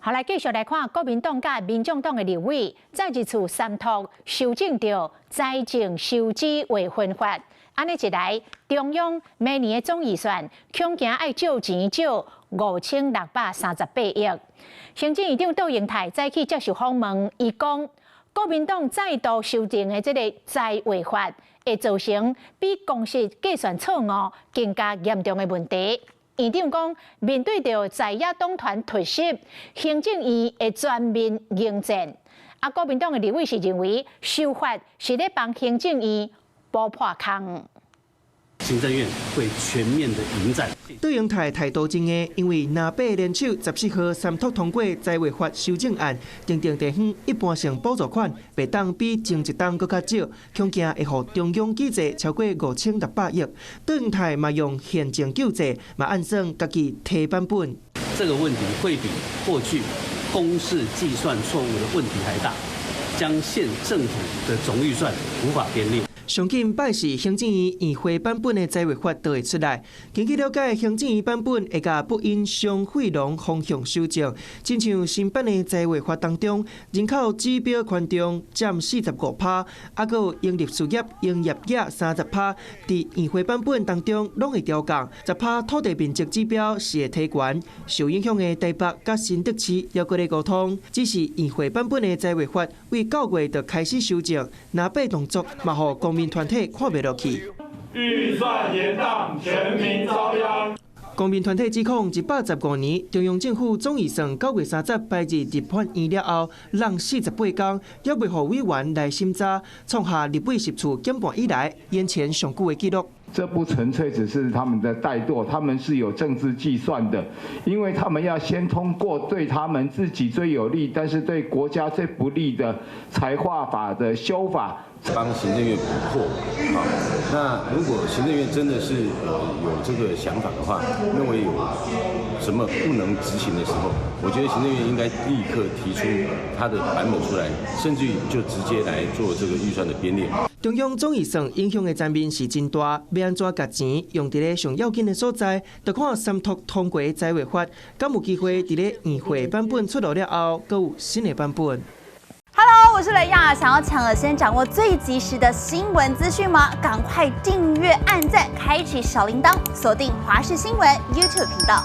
好，來繼續來看國民黨佮民眾黨的立委再一次三讀修正著財政收支劃分法。按呢一來，中央明年的總預算恐驚愛借錢借5638億。行政院長卓榮泰早起接受訪問，伊講國民黨再度修訂的這个財劃法，會造成比公式計算錯誤更加嚴重的問題。院長講，面對著在野黨團突襲，行政院會全面迎戰。啊，國民黨的立委是認為修法是咧幫行政院補破空。行政院會全面的迎戰。卓榮泰態度真硬，因為藍白聯手14號三讀通過財劃法修正案，訂定地方一般性補助款，袂當比前一冬閣較少，恐驚會予中央舉債超過5600億。卓榮泰嘛用憲政救濟，嘛按算家己提版本。這個問題會比過去公式計算錯誤的問題還大，將縣政府的總預算無法編列。上緊拜四行政院院會版本的財劃法就會出來。根據了解，行政院版本會共不因雙惠農方向修正，親像新版的財劃法當中，人口指標權重佔45趴，啊，閣有營利事業營業額30趴，佇院會版本當中攏會調降，10趴土地面積指標是會提懸。受影響的台北佮新竹市猶閣咧溝通，只是院會版本的財劃法為9月就開始修正，藍白動作嘛予公民團體看袂落去。預算延宕，全民遭殃。公民團體指控，115年中央政府總預算9月30排入立法院了後，挵48工，猶未予委員來審查，創下立委席次減半以來延前上久的紀錄。這不純粹只是他們的怠惰，他們是有政治計算的，因為他們要先通過對他們自己最有利，但是對國家最不利的財劃法的修法。幫行政院補破，好，那如果行政院真的是有這個想法的話，認為有什麼不能執行的時候，我覺得行政院應該立刻提出他的版本出來，甚至於就直接來做這個預算的編列。中央總預算影響的層面是真大，欲按怎共錢用佇咧上要緊的所在，就看三讀通過財劃法，敢有機會佇咧院會版本出爐了後，閣有新的版本。 Hello，我是雷亞，想要搶先掌握最及時的新聞資訊嗎？趕快訂閱、按讚、開啟小鈴鐺，鎖定華視新聞 YouTube 頻道。